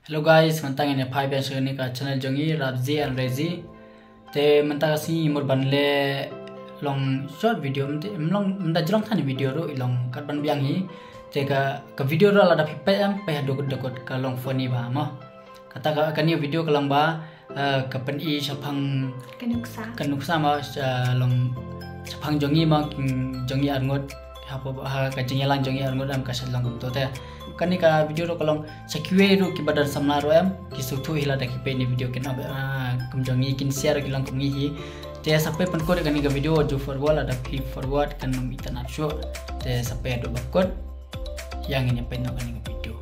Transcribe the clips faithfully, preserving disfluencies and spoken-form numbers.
Hello guys, mynta ngin ïa phai biang sha kane ka channel jong ngi, Rapzi and Rezi. Te mynta ka sngi mut ban leh long short video, ym te, ym long, ym da jrong than video ruh, i long kat ban biang hi. Te ka, ka video ruh lada phi peit em, peit haduh dukut ka long funny bha mo. Kata ka, kane video ka long ba, eh, ka pyni shaphang ka nuksa. Ka nuksa mo, sha long shaphang jong ngi mo, king jong ngi arngut. Hapoh, ha ka jingïalang jong ngi arngut em ka sha long kumto te. Kane ka video ruh ka long sha kiwei ruh kiba don samla ruh em, ki sngewthuh hi lada ki peit ïa kane video kin ap, ah, kum jong ngi kin share ki long kum ngi hi. Te sa peit pynkut ïa kane ka video, ju forward lada phi forward kan ym itynnad shuh. Te sa peit haduh ba kut. Ïa ngin ïa peit noh kane ka video.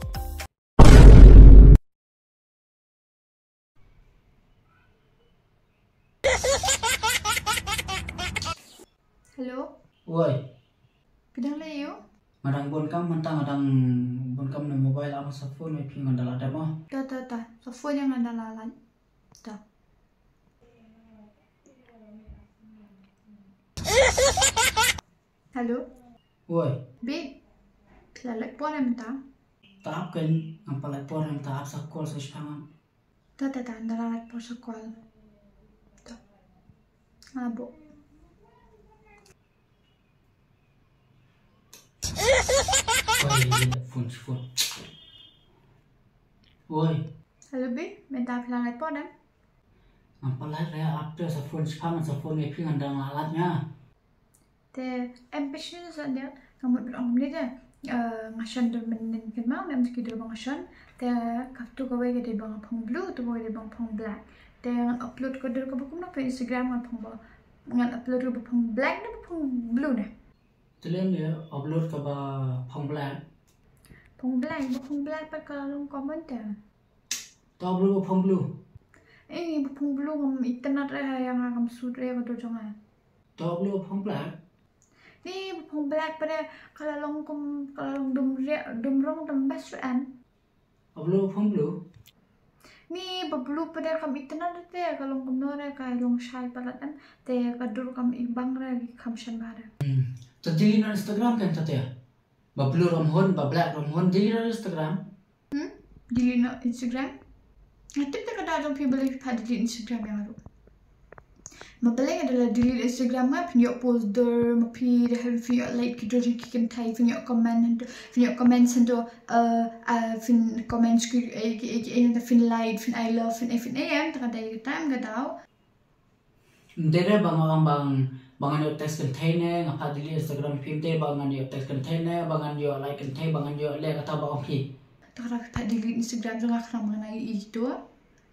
Hello. Woi. Phi dang leh aiu? Nga dang bun kam, mynta nga dang bun kam na mobile, ama sa phone ïa phi, nga dang la dep mo. Ta, ta, ta. Sa phone ïa nga, nga dang la lait. Ta. Hello. Woi. Babe. Phi la lait por em mynta? Ta ap kein, ngam pat lait por em, ta ap sa call sa shipang. Ta, ta, ta, nga dang la lait por sa call. Ta. Nga buh. Woi, phone, phone. Woi. Hello babe, mynta phi la lait por em? Ngam pat lait re, ap te sa phone shipang, sa phone ïa phi, nga dang la lait nga. Te em phi sngewsih sa dei, nga mut ban ong kumne te. Eh, nga shon dur mynnin kynmaw, ne em ki dur ba nga shon. Te katu kawei ka dei ba nga phong blue, tu kawei dei ba nga phong black. Te ngan upload ka dur kaba kumno ha Instagram, ngan phong ba, ngan upload kaba phong black ne ba phong blue ne? Te lem ïa upload kaba phong black. Phong black, ba phong black pat ka long common te. To blue ba phong blue. Eh, ba phong blue ngam itynnad re ha ïa nga, ngam suit re ka dur jong nga. To blue ba phong black. Ni ba phong black pat de ka la long kum, ka la long dum re, dum rong dum best friend. Ba blue ba phong blue. Ni ba blue pat de kam itynnad te, ka long kumno re, ka long shai palat em, te ka dur kam ibang re, kam shan ba re. Hmm. To delete na Instagram kan ta te. Ba blue ruh ym hun, ba black ruh ym hun, delete na Instagram. Hmm? Delete na Instagram? Nga tip te ka daw jong phi balei phi pat delete Instagram ïa nga ruh. Ma balei nga da la delete Instagram nga, phin ïoh post dur, ma phi da, phin ïoh like ki dur ki kynthei, phin ïoh comment hangto, phin ïoh comment hangto, eh, eh, phin comment ki, eh, ki, eh, ki, eh, phin like, phin I love, phin, eh, phin, eh, em, te ka dei ka time ka daw. Ym dei re ba nga ong ba, ba ngan ïoh text kynthei ne, nga pat delete Instagram phi, ym dei ba ngan ïoh text kynthei ne, ba ngan ïoh like kynthei, ba ngan ïoh leh kata ba ong phi. Te ka dei phi pat delete Instagram jong nga khnang ba ngan ïohi kito.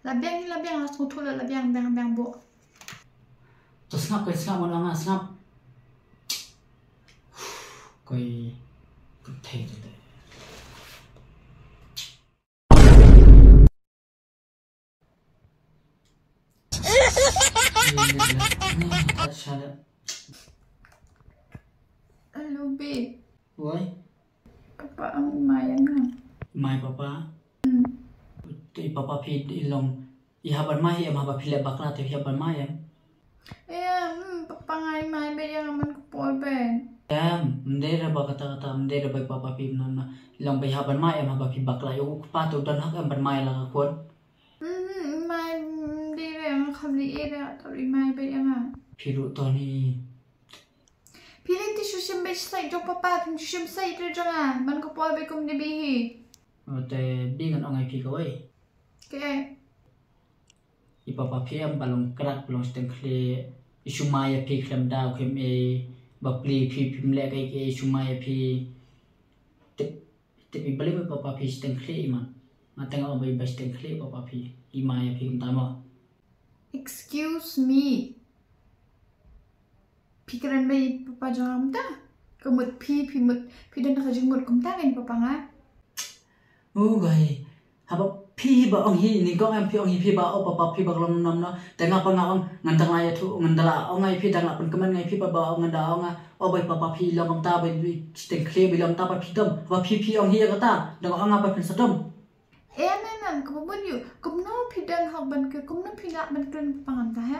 La biang, la biang, la sngewthuh la, la biang, biang, biang buh. To sngap, koi sngap, ngan ong nga sngap. Koi kynthei te te. Hello, babe. Woi. Papa, ang mai ïa nga. Mai papa. Hmm. Te papa phi i long. I hap ban mai em, haba phi leh bakla te phi hap ban mai em. Em, hmm, papa nga i mai beit ïa nga man ka por beit. Em, ym dei re ba kata kata, ym dei re ba papa phi na na. I long ba i hap ban mai em haba phi bakla, ïa u kpa te u don hok em ban mai la ka khun. Hmm, hmm, mai, hmm, dei re, nga kham dei re, ta i mai beit ïa nga. Phi ruh to ni. Phi leh te shu shim beit sait jong papa, phim shu shim sait re jong nga, man ka por beit kum dei beit hi. Te beit ngan ong ïa phi kawei. Kaei? I papa phi em ba long krak, ba long shiteng khlieh, i shu mai ïa phi khlem da u khlem ei, ba plie phi phim leh kaei kaei, i shu mai ïa phi. Tip, tip i balei ba papa phi shiteng khlieh i man. Nga teng ong ba i ba shiteng khlieh papa phi, i mai ïa phi kumta mo. Excuse me. Phi kren bad i papa jong nga kumta? Ka mut phi, phi mut, phi don ka jingmut kumta ïa i papa nga? U gai, haba phi ba ong hi, ni kong em phi ong hi phi ba, o papa phi ba ka long nam na, te nga pat nga ong, ngan dang la ïathuh, ngan dang la ong ïa phi, dang la pynkmen ïa phi ba, ba ong ngan da ong nga, o bai papa phi long kumta, bai shiteng khlieh, bai long kumta ba phi dom, haba phi phi ong hi ïa kata, dang ong nga ba phin sa dom. Em, em, em, kaba bun ïa u. Kumno phi don hok ban kren, kumno phi lah ban kren papa ngam ta, ha?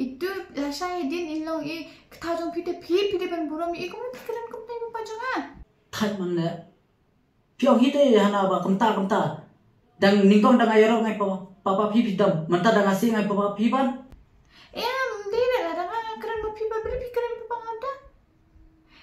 Itu lashai hadien in long i, kata jong phi te phi, phi dei ban burom i, kumno phi kren kumta ïa papa jong nga? Thait man le. Phi ong hi te hana ba kumta, kumta. Dang nyngkong dang nga ïaroh nga ïa papa, papa phi phi dam. Mynta dang nga sih nga ïa papa phi ban. Em, dei re, lada nga kren bad phi ba, balei phi kren bad papa nga mynta?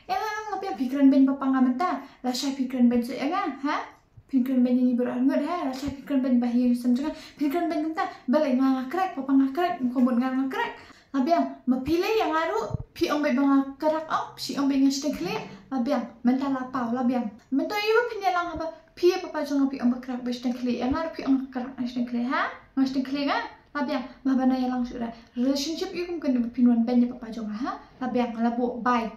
Em, em, nga phi, phi kren beiñ papa nga mynta. Lashai phi kren beiñ seh ïa nga, ha? Phi kren beiñ ïa ngi baroh arngut, ha? Lashai phi kren beiñ ba hi sem jong nga. Phi kren beiñ mynta. Balei nga nga krek, papa nga krek, kumno nga nga krek. La biang, ma phi leh ïa nga ruh, phi ong beit ba nga krek, ong, phi ong beit nga shiteng khlieh. La biang, mynta la paw, la biang. Mynta ïa ba phin ïalang haba phi ïa papa jong nga phi ong ba krek ba shiteng khlieh. Ïa nga ruh phi ong ba krek ba shiteng khlieh, ha? Nga shiteng khlieh nga? La biang, ma ba na ïalang shuh da relationship ïa kum kane ba phin wan beiñ ïa papa jong nga, ha? La biang, la buh, bye.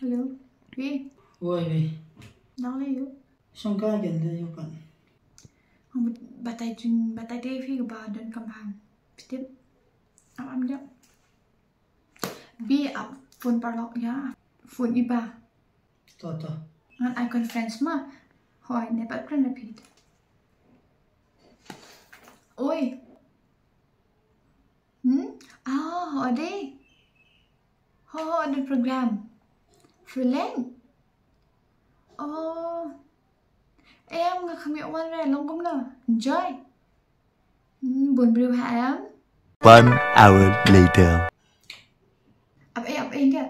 Hello. Wi. Woi, wi. Nang le yu. Shong ka gen le yu pan. Ang batai jun, batai de phi ba don kam han. Phi tip. Am am jap. Bi ap phone paralok ïa. Phone i ba. To, to. Ngan ai conference ma. Hoi, ne pat kren na phi. Oi. Hmm? Ah, ho de. Ho, ho de program. Feeling. Oh. Em, nga kham ïoh wan re, long kumno? Enjoy. Hmm, bun briew ha em. One hour later. Ap ei, ap ei, India.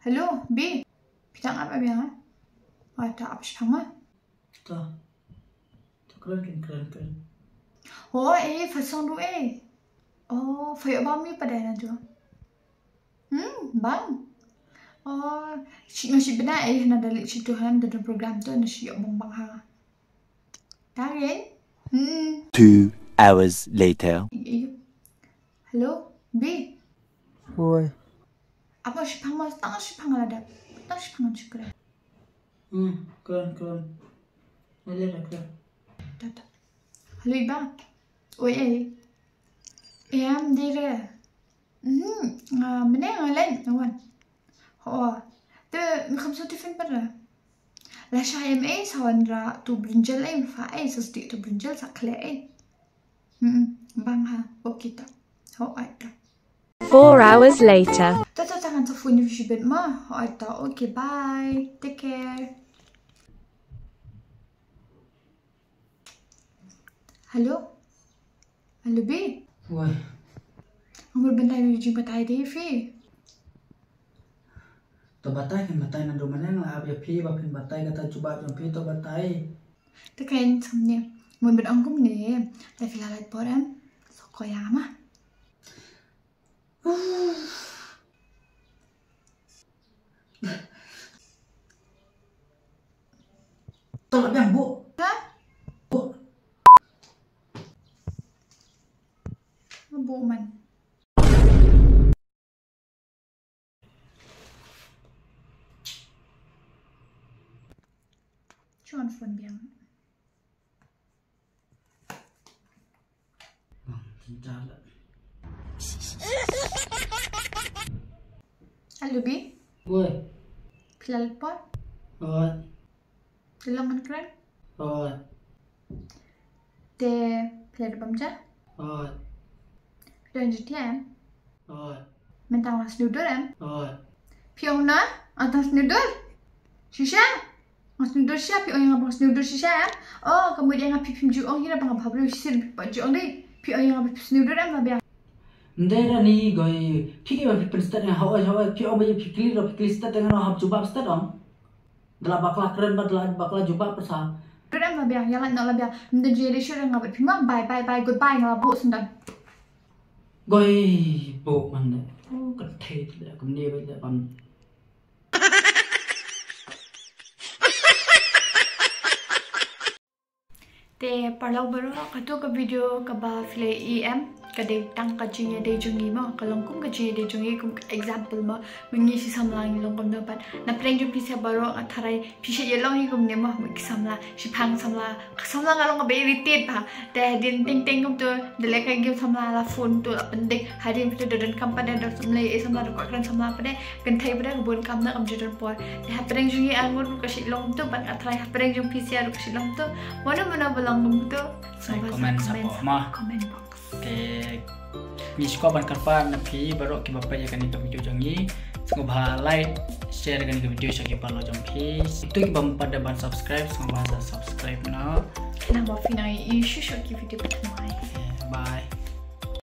Hello, Bi. Phi dang ap, ap ïa nga? Oh, ta ap shipang ma. Ta. Ta kren, kren, kren, kren. Oh, eh, pha song du, eh. Oh, pha ïoh bam mi pa dei na ju. Hmm, bang. Oh, shi nga shi bna, eh, na da leh shi tu han da program tu na shi ïoh bang bang ha. Ta gen. Hmm. Two hours later. Hello, Bi. Woi. Apa shipang ma, tang shipang la da. Tang shipang shukran. Hmm, kren, kren. Mele da kren. Ta, ta. Hello, Iba. Oi, eh. Em, dei re. Mhm, ah, mene nga len, nga wan. Ho. Te, mi kham so tiffin pat re. Lashai em ei, sa wan ra tu brinjal ei, mi fa ei, sa sdi tu brinjal, sa kle ei. Hmm, bang ha. Okay ta. Ho, ai ta. Four hours later. Ta, ta, ta, ngan sa phone ïa phi shibit ma. Ho, ai ta. Okay, bye. Take care. Hello? Hello, Bi? Woi. Nga mut ban dai na jingbatai de phi. To batai, kan batai naduh mynne, nga la ap ïa phi ba phin batai kata jubab jong phi, to batai. Te kan samne. Mut ban ong kumne. Te phi la lait por em? Sa koi ïa nga ma. To la biang, buh. Ha? Buh. Buh man. Chon phone biang. Hello, Bi. Woi. Phi la lait por? Oi. Te long kan kren? Oi. Te phi la dep bam ja? Oi. Phi don jingthiah em? Oi. Mynta nga sniewdur em? Oi. Phi ong na, nga tang sniewdur? Shisha? Nga sniewdur shisha, phi ong ïa nga ba nga sniewdur shisha em? Oh, ka mut ïa nga phi phim ju ong hi na ba nga bha briew shisien, phi pat ju ong dei. Phi ong ïa nga ba phi sniewdur em, la biang. Ym dei ra ni goi, phi ki ba phi pynstet ïa nga, hawai, hawai, phi ong ba ïa phi kylli ruh, phi kylli stet ïa nga ruh, hap jubab stet ong. Da la bakla kren bad da la bakla jubab pat sa. Kren em, la biang, ïa lait noh, la biang. Ym dei ju ïa dei shuh ïa nga bad phi ma, bye, bye, bye, goodbye, nga la buh sendon. Goi buh man de. Oh, ka thei de, kumne bad de ban. Te paralok baroh, kato ka video kaba phi la ïohi em, ka dei tang ka jingïadei jong ngi mo, ka long kum ka jingïadei jong ngi, kum ka example mo, ma ngi shi samla ngi long kumno pat. Na pdeng jong phi sha baroh nga tharai phi shu ïalong hi kumne mo, ma ki samla, shiphang samla, ka samla nga long kaba irritate bha. Te hadien teng teng kumto, da leh ka game samla la phone to la pyndik, hadien phi to da donkam pat de, da samla, eh samla da kwah kren samla pat de, kynthei pat de, ka bun kam na kam ju don por. Te hapdeng jong ngi ar ngut ruh ka shu long kumto, bad nga tharai hapdeng jong phi sha ruh ka shu long kumto. Mano mano ba long kumto, sngewbha sa comment, comment sa, mo, comment box. Te ngi sngewbha ban kyrpad na phi baroh kiba peit ïa kane ka video jong ngi, sngewbha like, share kane ka video sha ki paralok jong phi. Ito kiba ym pat da ban subscribe, sngewbha sa subscribe noh. Khnang ba phin nang ïohi shuh shuh ki video ba thymmai. Okay, bye.